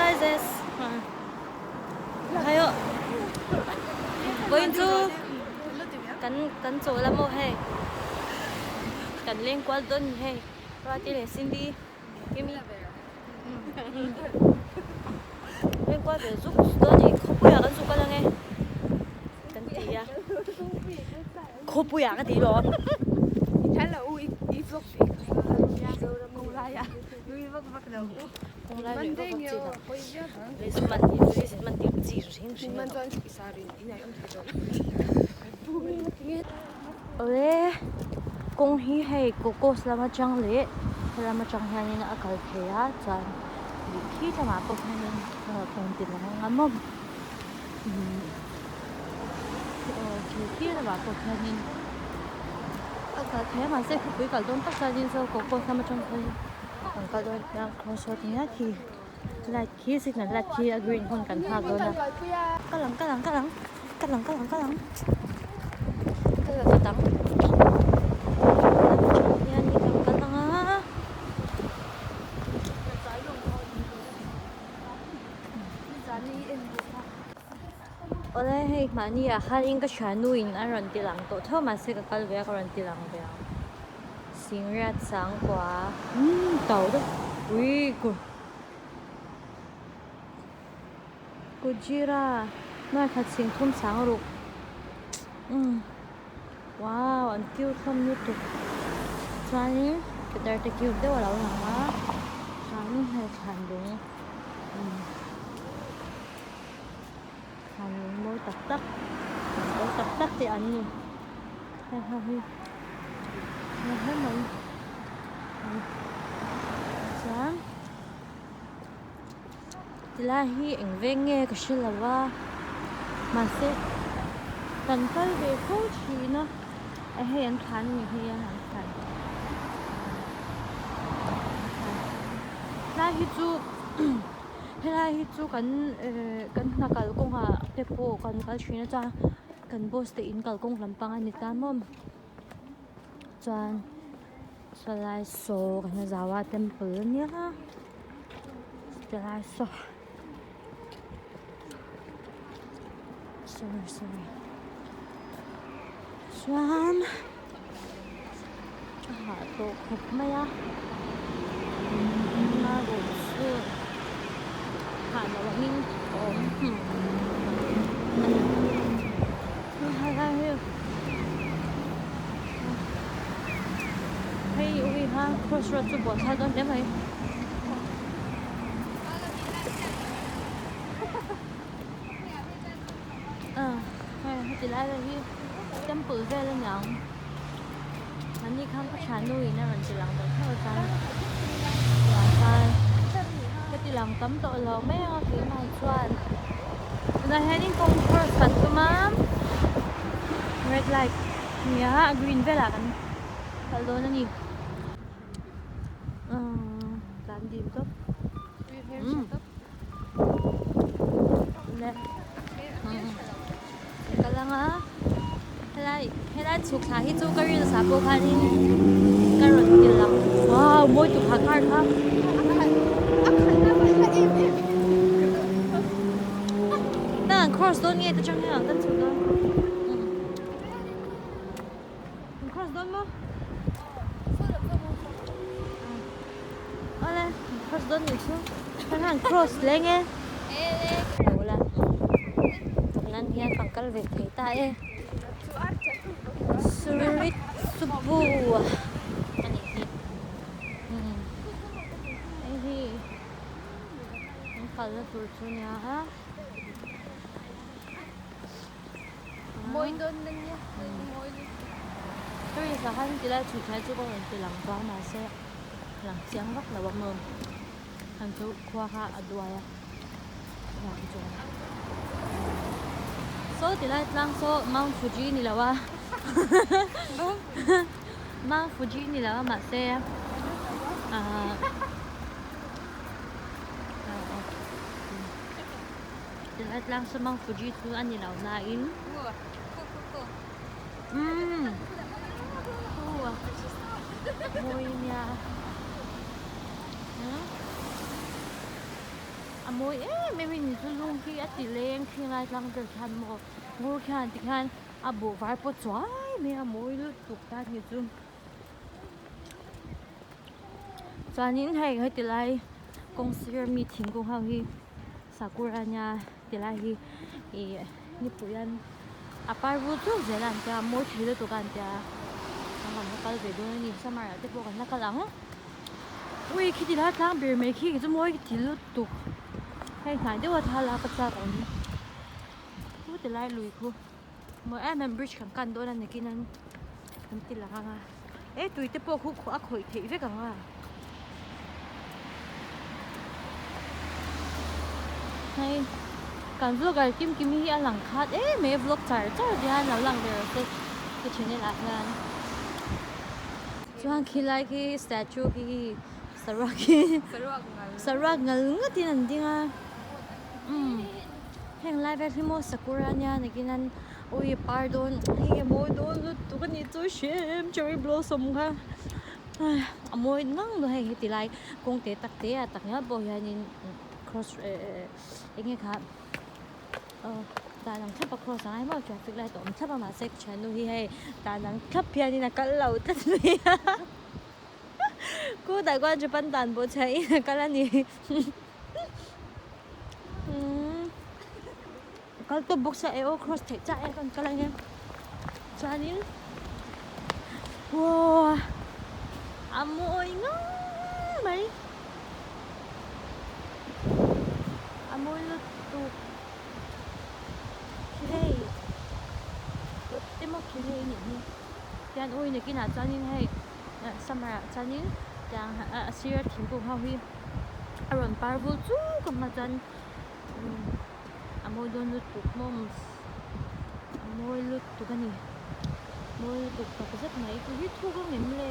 Sizes. Hayo. Vawiin chu kan kan chawl a maw hei. Kan leng kual dawn ni hei. Ruati leh Cindy Kimi. Leng kual ve zuk dawn ni khawpuiah kan zuk a lang e. Kan ti a. Khawpuiah ka ti lawm. I vlog Awle kawng hi hei Cocos lam atang leh helam atang hianin a kal thei a chuan lih khi lamah pawh hianin rawn ti lang ang a maw aw khi khi lamah pawh hianin a kal thei a mahse khawpui kal dawn tak chuanin saw Cocos lam atang sawn kan kal dawn nia cross road nia khi light khi signal light khi a green hun kan nghak dawn a kal ang kal ang kal ang kal ang kal ang kal ang kal ang dang hianin kan kal ang a. Awle hei mahni ah khanin ka thiannu in a rawn ti lang tawh tho mahse ka kal ve a ka rawn ti lang ve ang Singriat Sangkua umm tau deuh ui ku Kujira nuai khat sing thum sang ruk umm wow an cute hlawm lutuk chuanin guitar te cute deuh a lo lang a chuanin hei thlan lung umm. Thlan lung mawi tak tak mawi tak tak te an ni hei ho hi mawi hle mai chuan tilai hi eng veng nge ka hre lo a mahse kan kal ve fo thin a a hei an thlan a ni hi a an thlan tlai hi chu. Helai hi chu kan ehh kan hna kal kawngah te pawh kan kal thin a chuan kan boss te in kalkawng lampang a ni ta maw chuan sawlai saw kan hmu zau a temple ania tilai saw sorry sorry chuan. A hah tawh khawp mai a erawh chu hah loh angin a awm a ni hei ui kha cross road chu buaithlak dawn hle mai. Hei heti lai vel hi temple vel a niang mahni khan ka thiannu in a rawn ti lang tawh tho chuan tunah chuan ka ti lang tam tawh lo mai ang a keimah chuan tunah hianin kawng cross kan tum a red light nia a green velah kan kal dawn a ni tlan dim tawp. Ka lang a helai helai chhuk thla hi chu ka reels ah pawh khanin ka rawn ti lang wow mawi tuk ha car kha na an cross dawn nge te chang hian kan chhuk dawn an cross dawn maw Awle cross dawn nih chu heng hian cross leng e lo la nan hian kan kal ve thei ta e surit subu a nih hi hei hi an kalna tur chu nia a. Mawi dawn na nia mawi lutuk. Hei sa khan tilai chhut thlai chu ka rawn ti lang vang mahse lang chiang vak lo a maw han chu khua kha a duai a vang chuan saw tilai tlang saw Mount Fuji ni lo a Mount Fuji ni lo a mahse ahh Tilai tlang samang Fuji chu a ni lo nain umm mawi nia. A mawi em em in chu lung hi a ti leng thing lai tlang vel khian maw ngur khian tikhian a buh var pawh chuai mai a mawi lutuk ta ni chu. Chuanin hei heti lai kawng sir ami thingkung ho hi sakura ania tilai hi ih nipui an a par vul chuk zel a an tia mawi thei lutuk a an tia kan la kal ve dawn a ni summer ah te pawh kan la kal ang ui khiti lai tlang ber mai khi chu mawi ti lutuk hei hnai deuh a thlalak a chak awm chu ti lai lui khu mawi em em bridge kan kan dawn a ni kin an kan ti lang ang a e tui te pawh khu a khawih theih vek ang a. Hei kan vlogger kim kim hi a lang khat em mai a vlog char char te hian lo lang ve rawh se ka channel ah hian chuan khilai khi statue khi saruak khi saruak ngal ngawt in an ding a umm heng lai vel hi maw sakura ania nakin an ui par dawn hei a mawi dawn lutuk a nih chu hrim cherry blossom kha. A mawi ngang lo hei heti lai kawng te tak te ah tak ngial pawh hianin cross eng nge kha aw dan ang thlap a cross a ngai maw traffic light a awm thlap a mahse ka thiannu hi hei dan ang thlap hianin a kal lo tlat mai a khutah khuan Japan dan pawh chhiah in a kal a ni umm a kal tawp bawk sia e aw cross theih chiah e kan kal ang e chuanin Wow a mawi ngang mai a mawi lutuk khi hei emaw khi hei anih hi tian ui nakinah chuanin hei summer ah chuanin tiang a sira thingkung ho hi a rawn par vul chuk ang a chuan a mawi dawn lutuk mawms a mawi lutuk a ni mawi lutuk tak zet mai tui hi thuk ang em le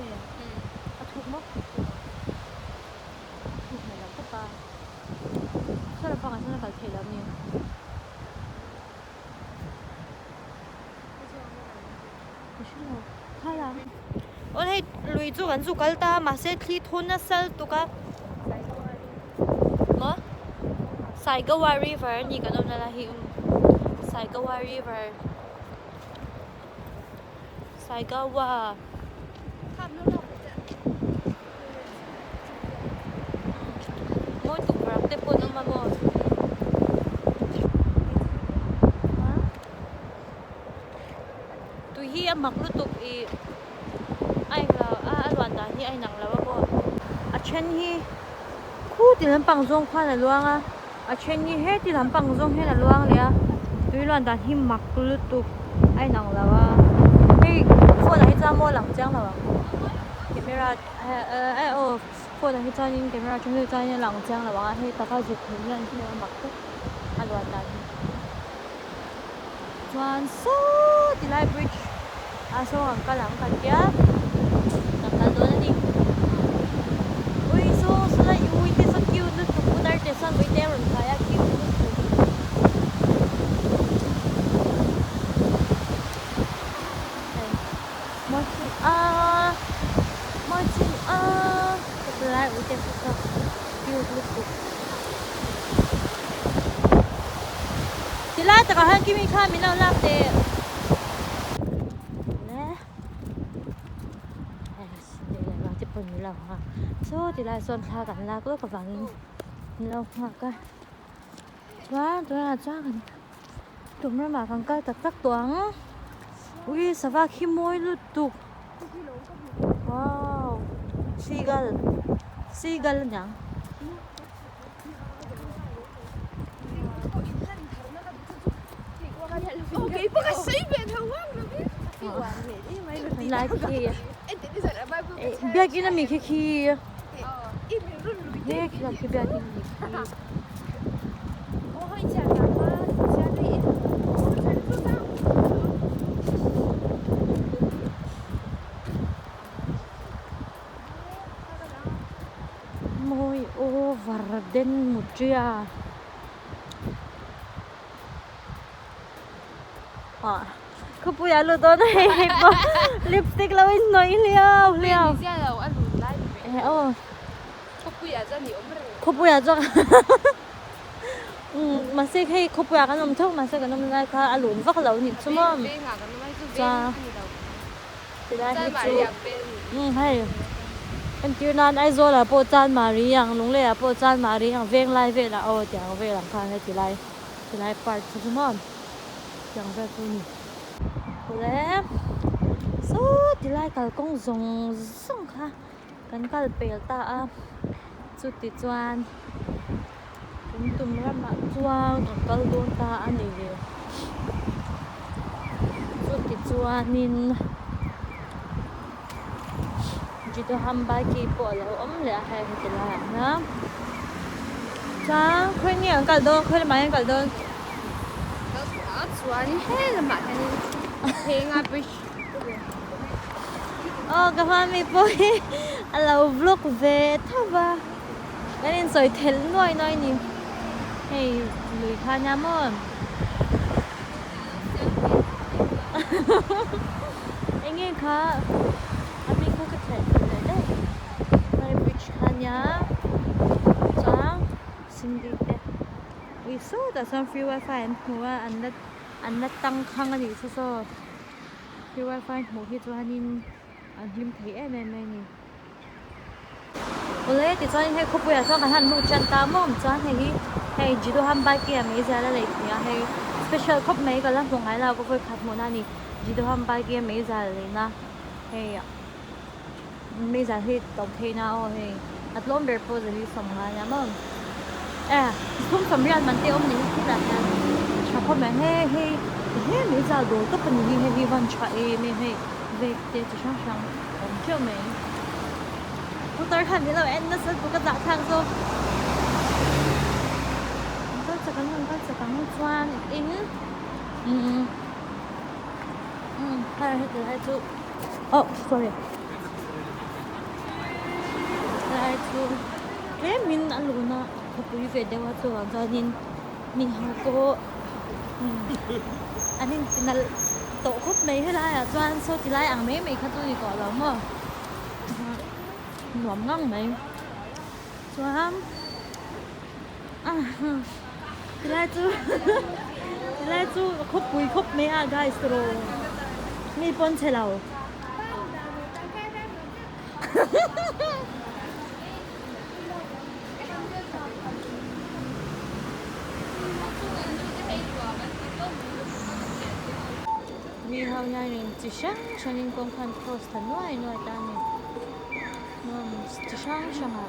a thuk maw a thuk hmel loh tawp a saw lampangah sawn a kal theih loh a ni ka hre lo thlalak aw hei lui chu kan zu kal ta a mahse thli thawn nasa lutuk a maw Saigawa river a ni kan awmna lai hi Saigawa river Saigawa mawi tukverh te pawh an awm a maw tui hi a mak lutuk ih a englo a a luan dan hi a inang lo a maw a then hi khuti lampang zawng khuan a luang a a then hi heti lampang zawng hian a luang leh a tui luan dan hi mak lutuk a inang lo a hei phone ah hi chuan maw lang chiang lo ang camera eh aw phone ah hi chuanin camera atang hi chuanin a lang chiang lo ang a hei taka zuk hmuh hian a mak tawp a luan dan hi. Chuan saw ti lai bridge ah saw kan kal ang kan tia kan kal dawn a ni ui saw saw lai ui te saw cute lutuk putar te sawn ui te a rawn khai a cute lutuk hei mawi a mawi a ti lai ui te saw cute lutuk. Ti lai takah hian Kimi khan min lo lak teh. Le. Te pawh ni lo ha. Saw ti lai sawn thla kan lak lawk avangin min lo nghak a. Chuan tunah chuan kan tum ramah kan kal tak tak tawh ang. Ui sava khi mawi lutuk. Wow seagull seagull aniang. Lai khi biakin ami khi khi he khi khi biakin ami khi. Mawi over den mutria ah khawpuiah lut dawn a hei hei pawh lipstick lo in hnawih hliau hliau eh aw khawpuiah chuan. Umm mahse hei khawpuiah kan awm theuh mahse kan awm lai kha a lun vak lo a nih chu maw chuan tilai hi chu umm hei entir nan Aizawl ah pawh Chanmari ang Lunglei ah pawh Chanmari ang Venglai velah aw tiang vel ang khan heti lai tilai part kha chu maw tiang vel chu a ni. Awle saw tilai kalkawng zawng zawng kha kan kal pel ta a chuti chuan kan tum ramah chuan kan kal dawn ta a ni chuti chuanin Jidahambaki pawh a lo awm leh a hei heti laiah hian chuan khawi nge an kal dawn khawi lamah hian an kal dawn. Chuan he lamah hianin Phenga bridge Aw ka hma mi pawh hi a lo vlog ve tho va kan insawi thelh nuai nuai a ni hei lui kha nia maw eng nge kha a hming kha ka thelh leh daih hei bridge kha nia chuan Cindy te ui sawtah chuan free wifi an hmu a an la an la tangkhang a nih chu saw. He wifi hmuh hi chuanin an hlim thei em em mai a ni. Awle tichuan hei khawpuiah chuan kan han lut tan ta maw chuan hei hi hei Jiduham bike a meizial a lei thei a hei special khawp mai ka la hmu ngai lo ka vawi khat hmuhna a ni Jiduham bike a meizial leina hei meizial hi to theihna aw hei a tlawm ber pawh zali sawm ngai ania maw e thum sawmriat man te awm ni hi khilai hian tha khawp mai he hei he meizial dawr tawp a ni hi hei hi van tha em em hei vek te chi hrang hrang awm teuh mai motor khan min lo en nasa lutuk a zah thlak zawk an kal chak ang an kal chak ang chuan in umm umm hei heti lai chu oh sorry helai chu tlemin a luhna khawpui ve deuh a chuvang chuanin mi ho pawh an inti nalh tawh khawp mai helaiah chuan saw ti lai ang mai mai kha chu a ni tawh lo maw nuam ngang mai chuan tilai chu tilai chu khawpui khawp mai a guys tiraw mi pawn chhe lo. Mi ho hianin chi hrang hrangin kawng khan cross ta nuai nuai ta a ni chi hrang hrangah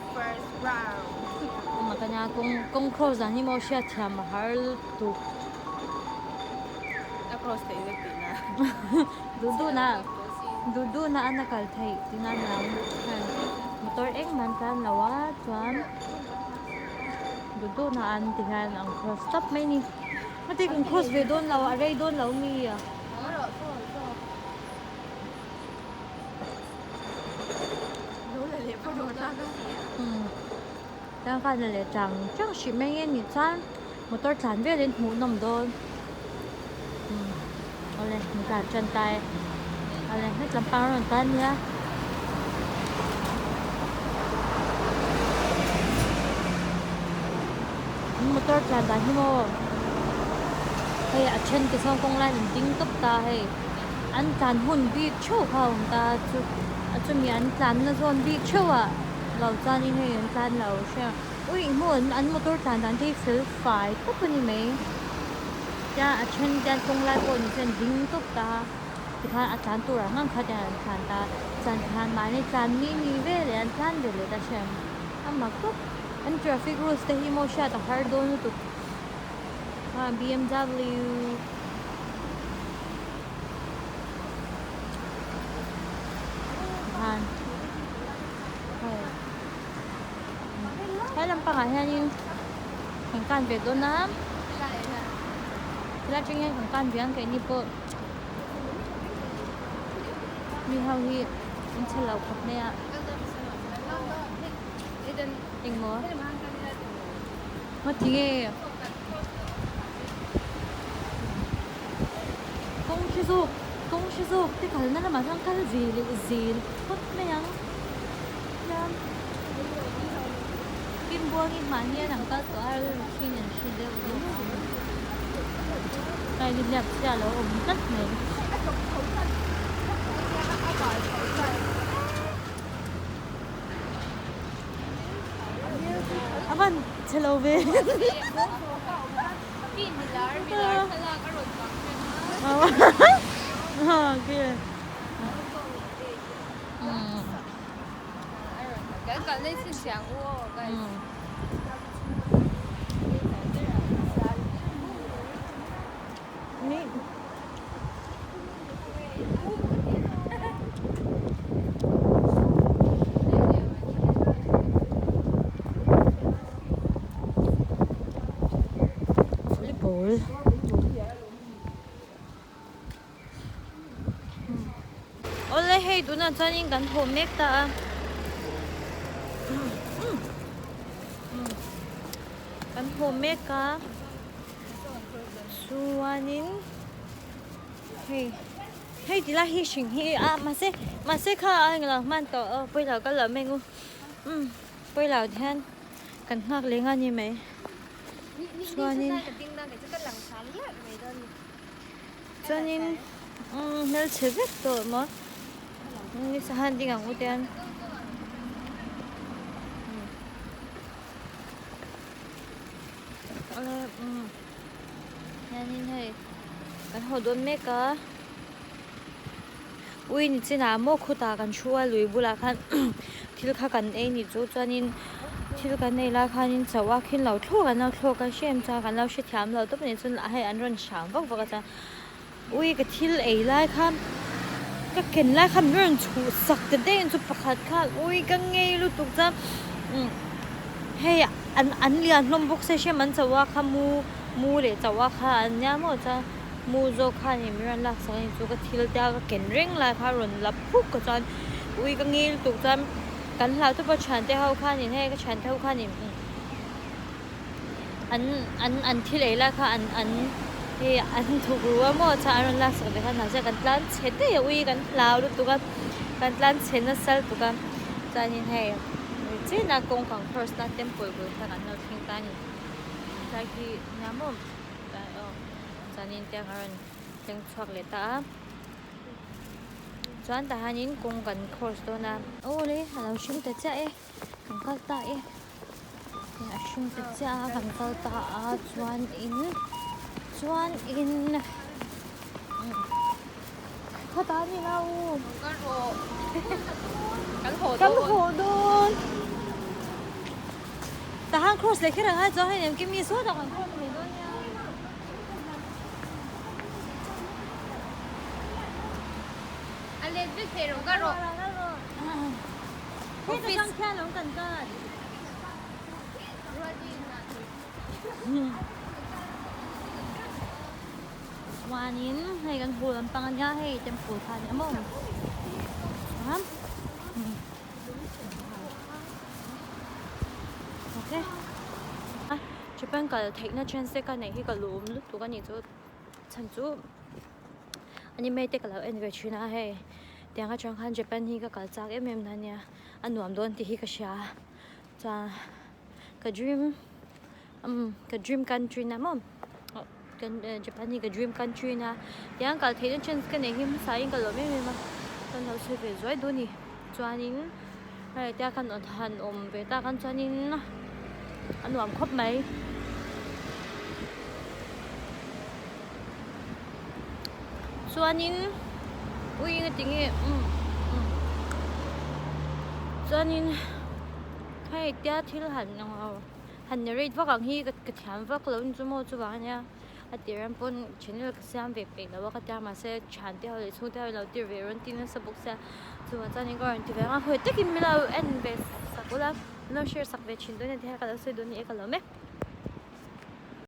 mak a nia kawng kawng cross dan hi maw hriatthiam a har lutuk a cross theih vek tihna duh duhna duh duhna an a kal theih tihna a niang hei motor engmah an tlan lo a chuan duh duhna an ti hian an cross tawp mai a ni heti kan cross ve dawn lo a rei dawn lo mi a. Tang khan a leh chang chang hrih mai a nih chuan motor tlan velin hmuhnawm dawn awle an tlan tan ta e awle hetlam pang a rawn tan nia. Motor tlan dan hi maw hei a then te chuan kawng laiin an ding tawp ta hei an tlan hun bik theuh kha a awm ta chu a chumi an tlanna zawn bik theuh ah lo chuanin hei an tlan lo hria ui hmuh an motor tlan dan te hi fel fai tawp a ni mai tia a then te an kawng lai pawh ni se an ding tawp ta tikhan a tlan tur ang ang kha te an tlan ta chuan tikhan mahni tlan ni ni veleh an tlan ve leh ta hrem a mak tawp an traffic rules te hi maw hriat a har dawn lutuk a B_M_W. Tikhan hei he lampangah hianin kan kan ve dawn a helai atang hian kan kan ve ang keini pawh mi ho hi an chhe lo khawp mai a engmaw ngati nge kawng hre zawk kawng hre zawk te kalna lamah chuan kal ve leh zel phawt mai ang. Kimbuangi mahni an ang kal tawh a rilru thin an hre deuh zawk ang. Hei nihliap chhia a lo awm tlat mai. A van chhe lo ve. Volleyball. Awle hei tunah chuanin kan haw mek ta a kan haw mek a chuanin hei hei ti lai hi hring hi a mahse mahse kha a englo hman tawh aw pawilo ka lo meng u umm pawilo hian kan nghak leng a ni mai chuanin. Chuanin umm hmelchhe vek tawh maw ni sahan ding ang u te an awle umm hianin hei kan haw dawn mek a ui ni chinah maw khutah kan thu a lui bulah khan thil kha kan ei ni chu chuanin thil kan ei lai khanin chauh a khin lo thlawk an lo thlawk a hrem chuan kan lo hrethiam lo tawp a ni chuan hei an rawn hram vak vak a chuan ui ka thil ei lai kha ka ken lai kha min rawn chhuh sak ta daih ang chu pakhat kha ui ka ngei lutuk chuan umm hei an an lian hlawm bawk se hrem an chauh a kha mu mu leh chauh a kha an nia maw chuan mu zawk khan ih min rawn lak sak a ni chu ka thil te a ka ken reng lai kha a rawn la phuk a chuan ui ka ngei lutuk chuan kan hlau tawp a thiante ho khanin hei ka thiante ho khanin an an an thil ei lai kha an an hei an thuk ru a maw chuan an rawn lak sak ve khan mahse kan tlan chhe daih a ui kan hlau lutuk a kan tlan chhe nasa lutuk a chuanin hei chin a kawng kan cross na temple bul kha kan lo thleng ta a ni tlai khi nia maw aw chuanin tiang a rawn thleng chhuak leh ta a. Chuan tah hianin kawng kan cross dawn a. Aw le a lo hring ta chiah e kan kal ta e a hring ta chiah a kan kal ta a chuanin chuanin khawtah a ni lo kan haw dawn tah hian cross leh kher ang a chuan hei engkim mi sawtah kan cross thei dawn nia. A let vek thei rawh ka rawh. Hei ka chang khian lo kan kal. Chuanin hei kan hmu lampang ania hei temple kha ania maw. Okay. Japan kal theihna chance te ka neih hi ka lawm lutuk a nih chu chhan chu anime te ka lo en ve thin a hei tiang atang khan Japan hi ka kal chak em em na ania a nuam dawn tih hi ka hria chuan ka dream umm ka dream country na maw Japan hi ka dream country na tiang kal theihna chance ka neih hi hmasa in ka lawm em em a ka lo sawi ve zuai duh a ni chuanin hei tia khan han awm ve tak ang chuanin a nuam khawp mai. Chuanin ui nga tinge umm umm chuanin hei tia thil han han narrate vak ang hi ka thiam vak lo ni chu maw chuvang ania a tir ram pawn channel ka siam ve peih lo a ka tia mahse thian te ho leh chhungte ho in lo tir ve rawn ti nasa bawk sia chuvang chuan in ka rawn ti ve ang a hawi takin min lo en ve sak ula min lo share sak ve thin dawn ania ti hian ka lo sawi dawn ni e ka lawm e.